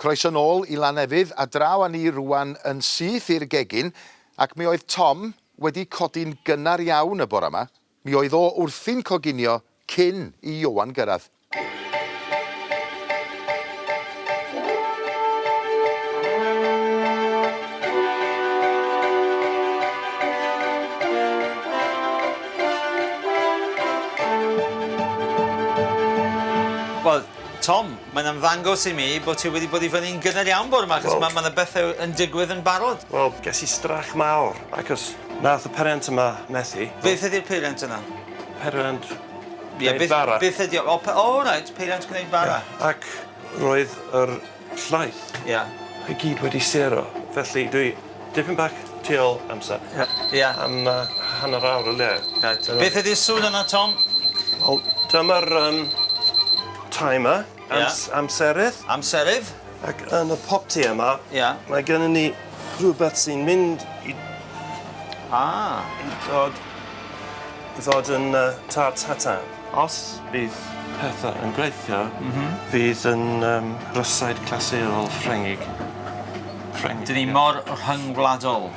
Croeso nôl i Lanefydd a draw â ni rŵan yn syth i'r gegin ac mi oedd Tom wedi codi'n gynnar iawn y bore 'ma. Mi oedd o wrthi'n coginio cyn i Ioan gyrraedd. Wel, Tom, mae'n ymddangos i mi bod ti wedi bod i fyny'n gynnar iawn bore 'ma, achos mae 'na bethau yn digwydd yn barod. Wel, ges i strach mawr, achos nath y peiriant yma methu. Beth ydi'r peiriant yna? Peiriant gwneud bara. Beth ydi o? O, o reit, peiriant gwneud bara. Ie, ac roedd yr llaeth. Ie. I gyd wedi sero, felly dwi dipyn bach tu ôl amser. Ie. Am hanner awr o leia. Reit. Beth ydi'r sŵn yna, Tom? Wel, dyma'r yym timer. Ie. Amserydd. Amserydd. Ac yn y popty yma... Ie. Mae gennym ni rhywbeth sy'n mynd i... Ah. I ddod i ddod yn tart tatin. Os bydd pethe yn gweithio... M-hm. Fydd yn yym rysáit clasurol Ffrengig. Ffrengig. 'Dyn ni mor rhyngwladol.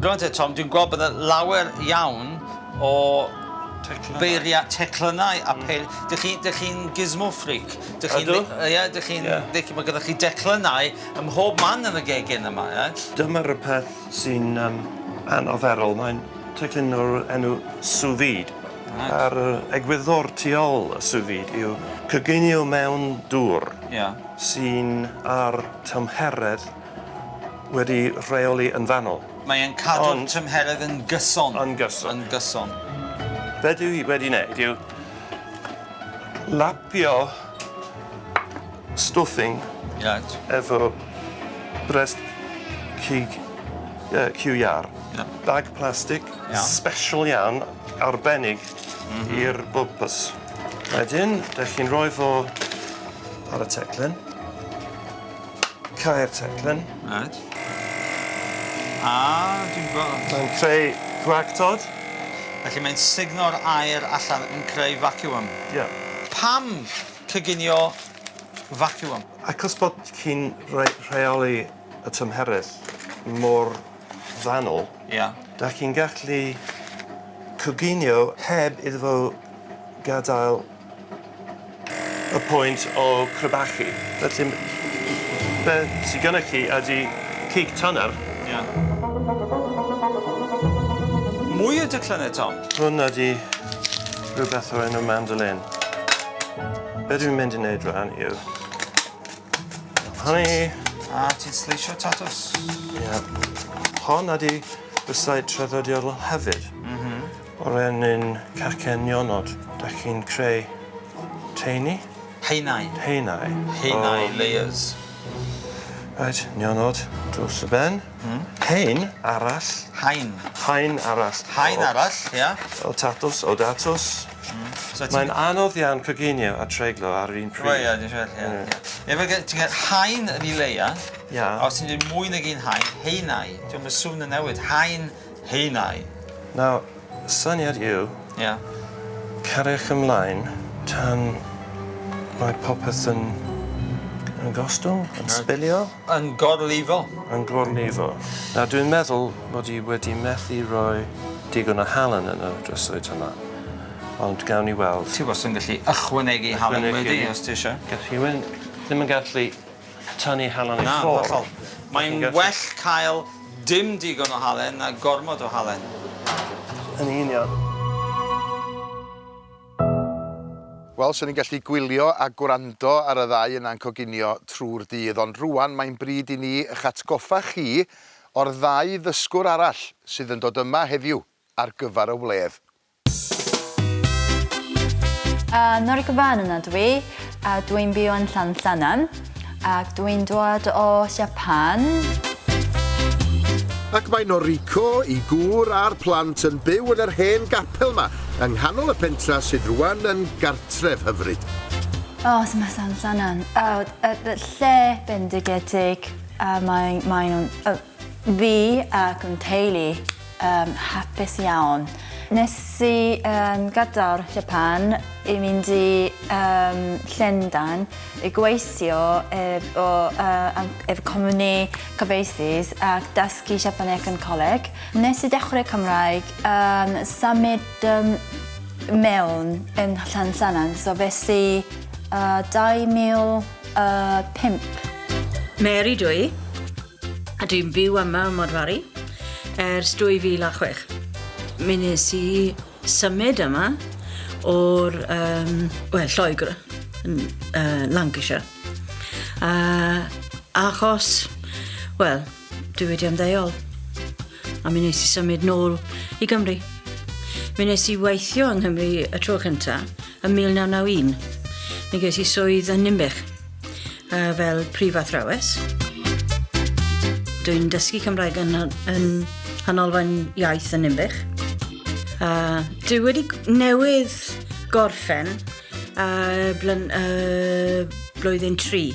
Rŵan te Tom, dwi'n gweld bod 'na lawer iawn o Teclynnau. Beiria teclynnau a peil... Dych chi dych chi'n gizmo freak. Dych chi'n... Ydw. Ie dych chi'n... Ie. Dych ma' gynnoch chi declynnau ym mhob man yn y gegin yma ie? Dyma'r peth sy'n yym anarferol. Mae'n teclyn o'r enw sous vide. Reit. A'r yy egwyddor tu ôl y sous vide yw coginio mewn dŵr. Ie. Sy'n ar tymheredd wedi rheoli yn fanwl. Mae e'n cadw'r Ond... tymheredd yn gyson. Yn gyson. Yn gyson. Be dwi wedi neud yw lapio stuffing Reit. efo brest cig yy cyw iâr. Ie. Bag plastic Iawn. sbesial iawn, arbennig M-hm. i'r bwrpas. Wedyn, dych chi'n rhoi fo ar y teclyn. Cau'r teclyn. Reit. A, dwi'n gweld. Mae'n creu gwactod. Felly mae'n sugno'r aer allan yn creu vacuum. Ie. Pam coginio vacuum? Achos bod chi'n rhoi rheoli y tymheredd mor fanwl. Ia. 'Dach chi'n gallu coginio heb iddo fo gadael y pwynt o crebachu. Felly m- be' sy gynnoch chi ydi cig tyner. Ia. Mwy o declynne Tom? Hwn ydi rhywbeth o'r enw mandolin. Be' dwi'n mynd i neud rŵan yw honey. A ti'n sleisio tatws. Ia. Hon ydi rysáit traddodiadol hefyd. M-hm. O'r enw'n cacen nionod. Dach chi'n creu teini. Haenau. Haenau. Haenau, layers. Reit, nionod dros y ben. Hmm. Haen arall. Haen. Haen arall. Haen arall, ia. O tatws, o datws. So ti'n... Mae'n anodd iawn coginio a treiglo ar yr un pryd. Wel ie, dwi'n siŵr, ie. Ie. Ie, fe ge- ti'n cael haen yn 'i leia. Ia. A os ti'n neud mwy nag un haen, haenau. T'mo' ma' sŵn yn newid. Haen, haenau. Nawr, syniad yw... Ia. Cariwch ymlaen tan mae popeth yn yn gostwng, yn sbilio. Yn gorlifo. Yn gorlifo. Nawr dwi'n meddwl mod i wedi methu rhoi digon o halen yn y drysoedd yma. Ond gawn ni weld. Ti wastad yn gallu ychwanegu halen wedi os ti isie. Gall rhywun ddim yn gallu tynnu halen i Na, ffwrdd. hollol. Mae'n well cael dim digon o halen na gormod o halen. Yn union. Wel, swn i'n gallu gwylio a gwrando ar y ddau yna'n coginio trwy'r dydd, ond rŵan mae'n bryd i ni eich atgoffa chi o'r ddau ddysgwr arall sydd yn dod yma heddiw ar gyfer y wledd. Noriko Banana dw i, a dwi'n byw yn Llansannan, ac dwi'n dod o Japan. Ac mae Noriko, 'i gŵr a'r plant yn byw yn yr hen gapel 'ma yng nghanol y pentra sydd rŵan yn gartref hyfryd. O, so mae Llansannan, o, y, y lle bendigedig, a mae, mae nhw'n, fi ac yn teulu um, hapus iawn. Nes i um, gadael Japan i mynd i um, Llundain i gweithio efo, uh, efo cwmni cyfieithydd ac dysgu Japaneg yn coleg. Nes i dechrau Cymraeg um, symud um, mewn yn Llansannan, so felly uh, 2005. Mary dwi, a dwi'n byw yma ym Modfari ers 2006. Mi nes i symud yma o'r, um, well, Lloegr, yn Lancashire. Achos, wel, dwi wedi ymddeol. A mi nes i symud nôl i Gymru. Mi nes i weithio yng Nghymru y tro cynta ym 1991. Mi ges i swydd yn Ninbych fel prif athrawes. Dwi'n dysgu Cymraeg yn, yn Nghanolfan Iaith yn Ninbych. Dwi wedi newydd gorffen blyn, blwyddyn 3.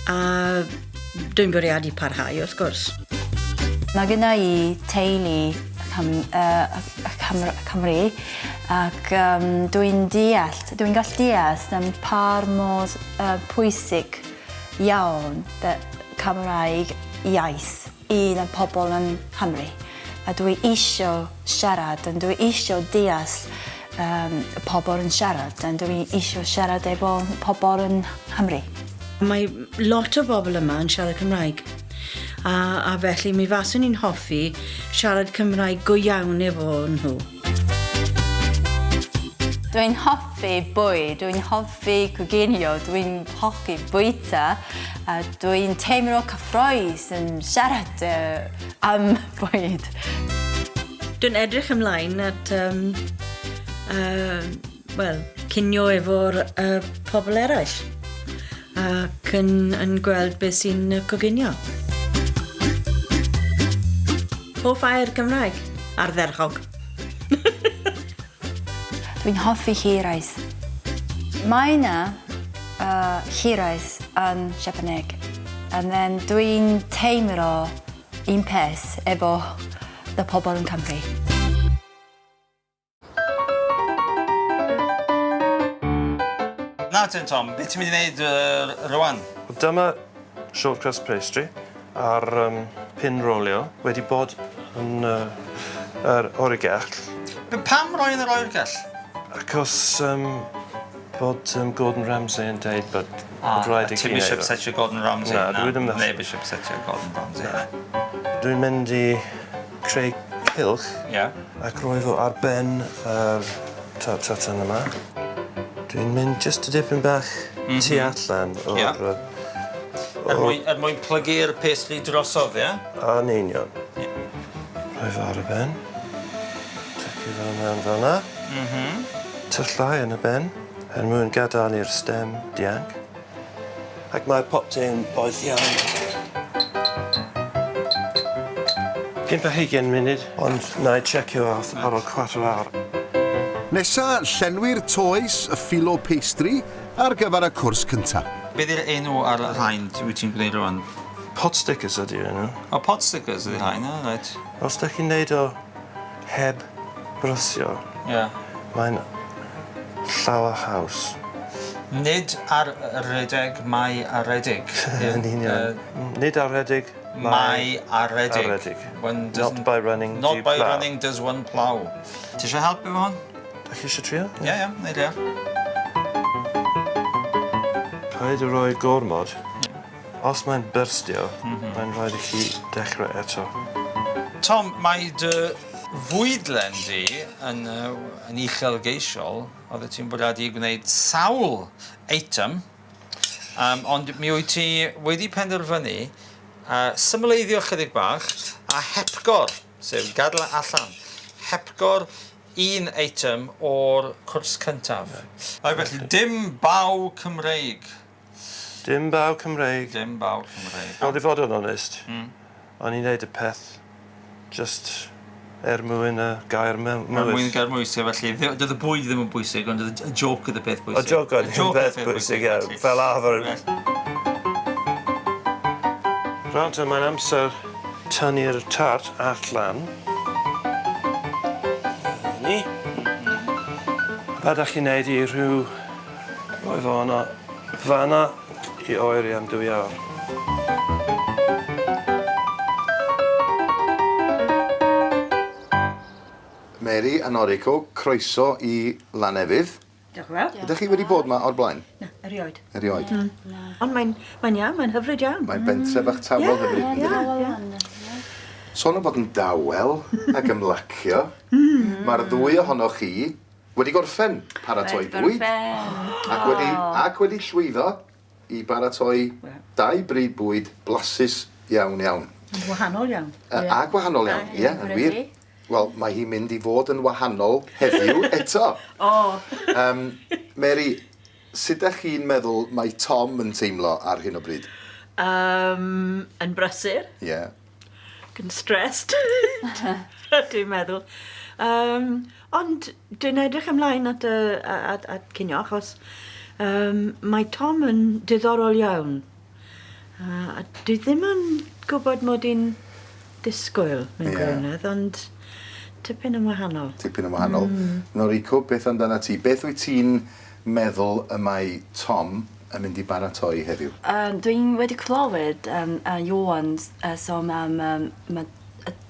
A dwi'n bwriadu parhau, wrth gwrs. Mae genna i teulu Cym, uh, Cymru, Cymru ac um, dwi'n deall, dwi'n gallu deall am par mor uh, pwysig iawn y Cymraeg iaith i y pobl yn Nghymru. A dwi isio siarad, a dwi isio deall um, y pobl yn siarad, a dwi isio siarad efo pobl yn Nghymru. Mae lot o bobl yma yn siarad Cymraeg. A, a felly mi faswn i'n hoffi siarad Cymraeg go iawn efo nhw. Dwi'n hoffi bwyd, dwi'n hoffi coginio, dwi'n hoffi bwyta, a dwi'n teimlo cyffrous yn siarad am bwyd. Dwi'n edrych ymlaen at um, wel, cinio efo'r pobl eraill ac yn, yn gweld beth sy'n coginio. Hoff air Cymraeg? Ardderchog. Dwi'n hoffi hiraeth. Mae yna hiraeth yn Japaneg. And then dwi'n teimlo un peth efo y pobl yn Cymru. Na ten, Tom, beth ti'n mynd i wneud rwan? Dyma short crust pastry a'r pin rolio wedi bod yn yr oergell. Pam roi yn yr oergell? Achos bod Gordon Ramsay yn deud bod, bod rhaid i chi Ti'n wneud eisiau o. upsetio Gordon Ramsay? Na, dwi ddim yn- Neb eisiau upsetio Gordon Ramsay. Dwi'n mynd i creu cylch ac rhoi fo ar ben yr tartan yma. Dwi'n mynd just a dipyn bach tu allan o'r... Ie. Er mwyn plygu'r pastry drosodd, ie? Yn union. Rhoi fo ar y ben. Tycu fo mewn fel yna. Tyllau yn y ben, er mwyn gadael i'r stem dianc. Ac mae'r popty'n boeth iawn. 25 munud, ond na i checio ar ôl cwarter awr. Nesa, llenwi'r toes, y filo pastry, ar gyfer y cwrs cyntaf. Be di'r enw ar y rhain wyt ti'n gwneud rwan? Pot stickers ydy enw. O, pot stickers ydy'r rhain, o, reit. Os ydych chi'n neud o heb brysio, mae'n llawer haws. Nid ar redeg, mae aredig. Yn union. Nid aredig, Mae aredig. Aredig. One Not doesn't- by running, Not do by plough. running does one plough. Ti eisiau help efo hwn? Dach chi eisiau trio? Ie, neud e. Paid o roi gormod. Os mae'n byrstio, mae'n rhaid i chi dechrau eto. Tom, mae dy fwydlen di yn, yn uchelgeisiol. Oeddet ti'n bwriadu gwneud sawl eitem, ond mi wyt ti wedi penderfynu symleiddio chydig bach a hepgor, sef gadael allan, hepgor un eitem o'r cwrs cyntaf. Right. Felly, dim baw Cymreig. Dim baw Cymreig. Dim baw Cymreig. Wel, i fod yn onest, o'n i'n neud y peth just er mwyn y gair Er mwyn gair mwy, sef felly, doedd y bwyd ddim yn bwysig, ond y joke oedd y peth bwysig. Y joke oedd Y joke y peth bwysig, ie, fel arfer. Rwan te, mae'n amser tynnu'r tart allan. Be dach chi'n neud i rhyw roi fo yna fan'na i oeri am dwy awr. Mary a Noriko, croeso i Lanefydd. Diolch yn fawr. Ydych chi wedi bod 'ma o'r blaen? Na, erioed. Erioed? Na. Ond mae'n mae'n iawn, mae'n hyfryd iawn. Mae'n bentre bach tawel hyfryd, yn dydi? Ie, ie. Sôn am fod yn dawel ac ymlacio, mae'r ddwy ohonoch chi wedi gorffen paratoi bwyd. Ac wedi, ac wedi llwyddo i baratoi dau bryd bwyd blasus iawn iawn. Wahanol iawn. A gwahanol iawn, ie, yn wir. Wel, mae hi'n mynd i fod yn wahanol heddiw eto. O! Um, Mary, sut ydych chi'n meddwl mae Tom yn teimlo ar hyn o bryd? Um, yn brysur. Ie. Yeah. Ac yn stressed, dwi'n meddwl. Um, ond dwi'n edrych ymlaen at, y, at, at cinio, achos um, mae Tom yn diddorol iawn. A dwi ddim yn gwybod mod i'n disgwyl mewn yeah. gwirionedd, ond tipyn yn wahanol. Tipyn yn wahanol. Mm. Noriko, beth amdana ti? Beth wyt ti'n meddwl y mae Tom yn mynd i baratoi heddiw? Um, dwi'n wedi clywed um, uh, Iwan uh, sôn am um, mae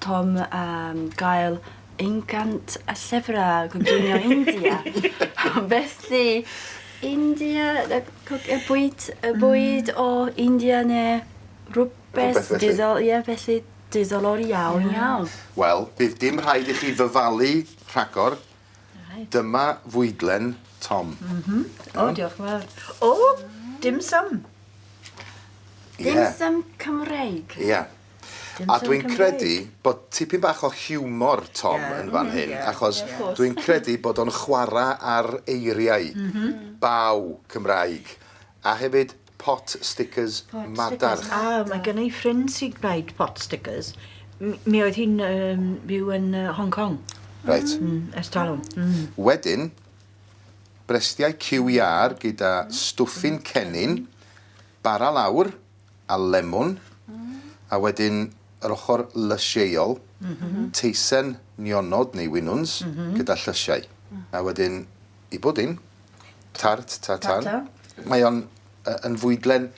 Tom um, gael 100 y llyfrau coginio India. Felly, India, y y bwyd, y bwyd mm. o India neu rhywbeth diddorol, ie, felly diddorol iawn, iawn. Wel, bydd dim rhaid i chi ddyfalu rhagor. Dyma fwydlen Tom. Mm -hmm. O, diolch yn fawr. O, dim sum. Dim sum Cymreig. Ie. Yeah. A dwi'n credu bod tipyn bach o hiwmor Tom yeah. yn fan hyn, yeah. achos yeah. dwi'n credu bod o'n chwarae ar eiriau mm -hmm. baw Cymraeg, a hefyd pot stickers pot madarch. Stickers. Ah, mae gen i ffrind sy'n gwneud pot stickers. Mi oedd hi'n um, byw yn uh, Hong Kong. Reit. Mm, ers talwm. Mm. Wedyn, brestiau cyw iâr gyda stwffin cennin, bara lawr a lemwn, a wedyn yr ochr lysieuol, teisen nionod neu winwns gyda llysiau. A wedyn i bwdin, tart tartan. Mae o'n yn fwydlen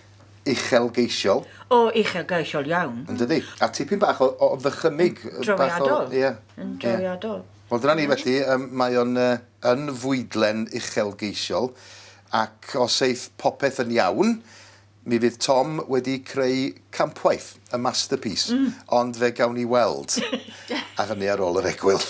uchelgeisiol. O, uchelgeisiol iawn. Yn dydi? A tipyn bach o, o ddychymyg. Drawiadol. Ie. Yn drawiadol. Wel, dyna ni felly, um, mae o'n uh, yn fwydlen uchelgeisiol, ac os eith popeth yn iawn, mi fydd Tom wedi creu campwaith, y masterpiece, mm. ond fe gawn ni weld, a hynny ar ôl yr egwyl.